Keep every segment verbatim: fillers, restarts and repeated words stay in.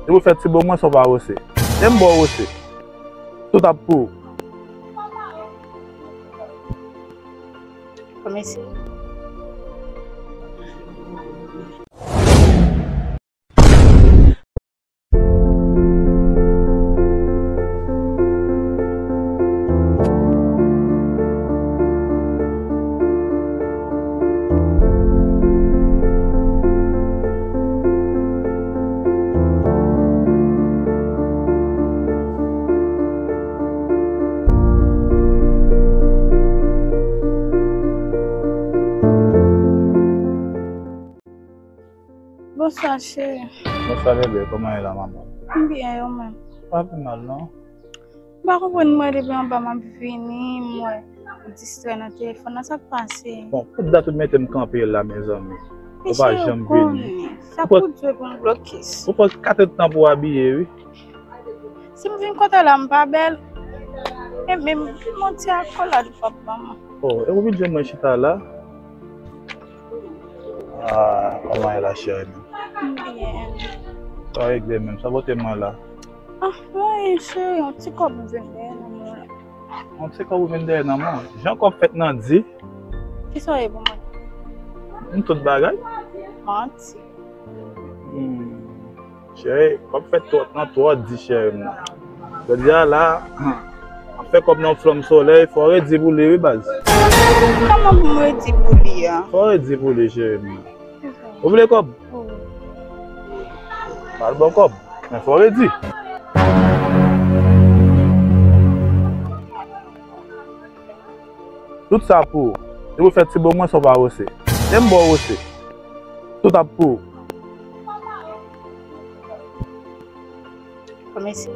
Depi w fè ti bo mwen, se w pa wose. E m ba w wose. Tout ap pou ou. Mèsi. Bonswa, cheri. Bonswa, bebe. Kòman ye la, manman? M byen, e ou menm? Pa pi mal, non. M pa konprann, mwen depi anba m ap vini, m wè ou distrè nan telefòn nan, sa k pase? Bon, pou dat ou mete m kanpe la, mezanmi. Ou pa janm vini. Sa pou dwe pou m blokis. Ou pran kat èdtan pou w abiye, wi. Si m vin kote w la, m pa bèl. E menm, m yon ti akolad ou p ap ban mwen. Oh, e ou vin jwenn mwen chita la? Ah, kòman ye la, cheri menm? M byen. Sa w regle menm? Sa pote mwen la? Ah, wi, cheri, yon ti kòb m jwenn dèyè nan men w la. Yon ti kòb ou jwenn dèyè nan men w? Jan kòb fèt nan di? Kisa w ye pou mwen? M tout bagay. Manti. Hmm. Cheri, w ap fè twòp nan twò di, cheri m nan. Jodi a la, ap fè kòb nan flanm solèy, fò w redi pou li, wi, baz. Kòman pou m redi pou li a? Fò w redi pou li, cheri m nan. Ou vle kòb? Wi. Al ba w kòb, men fò w redi. Tout sa pou ou. Depi w fè ti bo mwen, se w pa wose. E m ba w wose. Tout ap pou ou. Mèsi.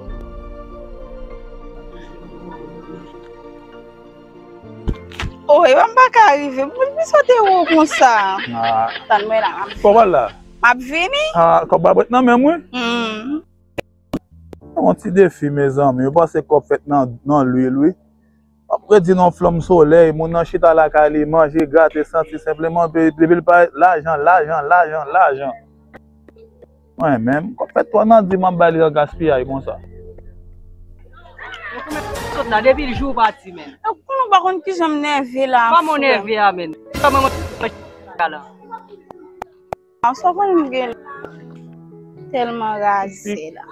Oh, e pa m pa ka rive. Poukisa w te wo konsa? Ah. Tann mwen la, m ap vini. Kòb la? M ap vini. Ah, kòb la bwèt nan men m, wi. Hmm. Se yon ti defi, mezanmi. Yo panse kòb fèt nan, nan lwil, wi. W ap redi nan flanm solèy, moun nan chita lakay li, manje, grate, santi, senpleman, pe-, depi l pa lajan, lajan, lajan, lajan. Mwen menm, kòb fèt twò nan di m ap bay li nan gaspiyay konsa. Sot la, depi l jou pati, menn. Kòman w pa konn kijan m nève la, frè m? Kòman w nève a, menn? Kòman mwen la? Sa w konn m gen tèlman raze la.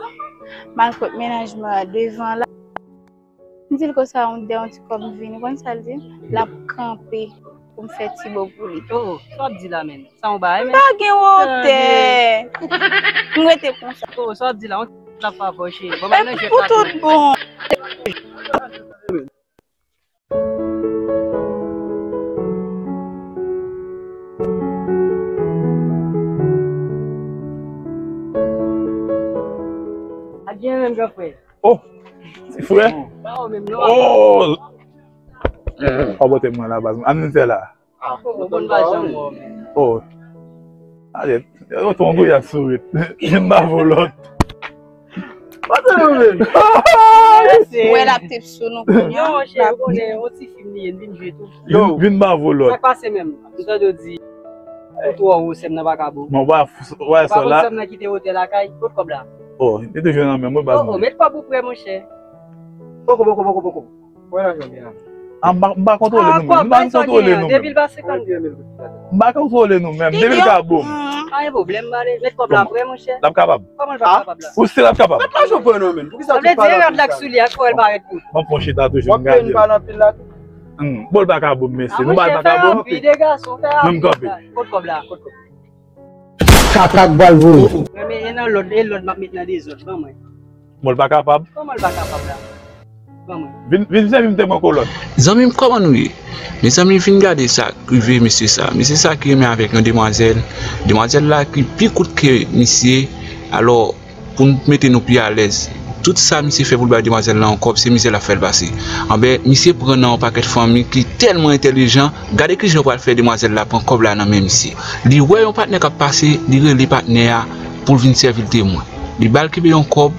Malgre mennaj mwen an devan la. M di l konsa, yon dè yon ti kòb m vini. Ou konn sa l di m? L ap kanpe pou m fè ti bo pou li. Oh, oh, sa w ap di la, menn? Sa yon bagay, menn? M pa gen wotè. M rete konsa. Oh, sa w ap di la? Yon ti l ap pa fò, cheri. Bon, e pou tout bon. Ak gen menm gran frè. Oh, ti frè. Pa ou menm non. Oh. Ou pote mwen la, baz. Ann fè la. Ah, ou konn pa janm wè w menm. Oh. Ale, yo ton gouya sourit. Vin ba vo lòt. Pase nou menm. Wè l ap trip sou nou kounye a. Non, monchè, ou konnen, yon ti fim li ye, l vin jwe tou. Yo. Vin, vin ba vo lòt. Sa k pase menm? M tande w di, ou twò wo, sè m nan pa ka bo. Mwen, w pa, w pa sè la. Ou pa konn sè m nan kite wotè lakay, kot kòb la? Oh, li toujou nan men mwen, baz mwen. Oh, oh, met kòb ou prè, monchè. Poko, poko, poko, poko. Wè lajan m ye la. Ah, m pa, m pa kontwole nou menm. M pa kontwole nou menm. Depi l pa senkant. M pa kontwole nou menm. Depi l ka bo m. Pa gen pwoblèm, m ale. Met kòb la prè, monchè. L ap kapab. Kòman l pa kapab la? Ou si l ap kapab. Mèt lajan pran non menm. Poukisa tout pale anpil sa? Sa vle di, rad la k sou li a, fò l parèt kout. M ap pran chita toujou, m gade. Wap pale anpil la tou. Hmm, bon, l pa ka bo m, mesye. Nou pa, l pa ka bo m. Dega sou fè anpil. Menm kanpe. Kot kòb la? Kot kòb? Kaka k pral voye. Mwen, men, e nan lòd, e lòd m ap met nan dezòd, ban mwen. Bon, l pa kapab. Kòman l pa kapab la? Ban mwen. Vin, vin sèvi m temwen kolòn. Zanmi m, kòman nou ye? Mezanmi, vin gade sa k rive mesye sa. Mesye sa ki renmen avèk yon demwazèl. Demwazèl la ki pi kout ke misye. Alò, pou n mete nou pi alèz. Tout sa misye fè pou l bay demwazèl la yon kòb, se mizè l ap fè l pase. Anben, misye pran nan yon pakèt fanmi ki tèlman entèlijan, gade kijan yo pral fè demwazèl la pran kòb la nan men misye. Li wè yon patnè k ap pase, li rele patnè a pou l vin sèvi l temwen. Li ba l kenbe yon kòb,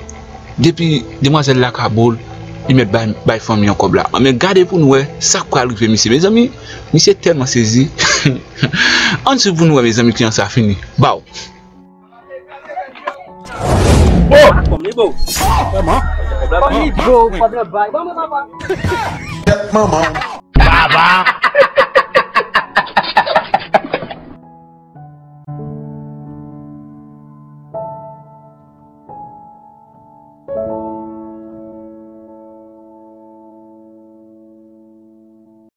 depi demwazèl la ka bo l, li mèt bay, bay fanmi an kòb la. Anben, gade pou n wè sa k pral rive misye. Mezanmi, misye tèlman sezi. Ann swiv pou n wè, mezanmi, kijan sa fini. Baw! Oh! Kòm li bo. Kòman? Kòm li bo, pa travay. Ban mwen papa. Tèt manman. Baba.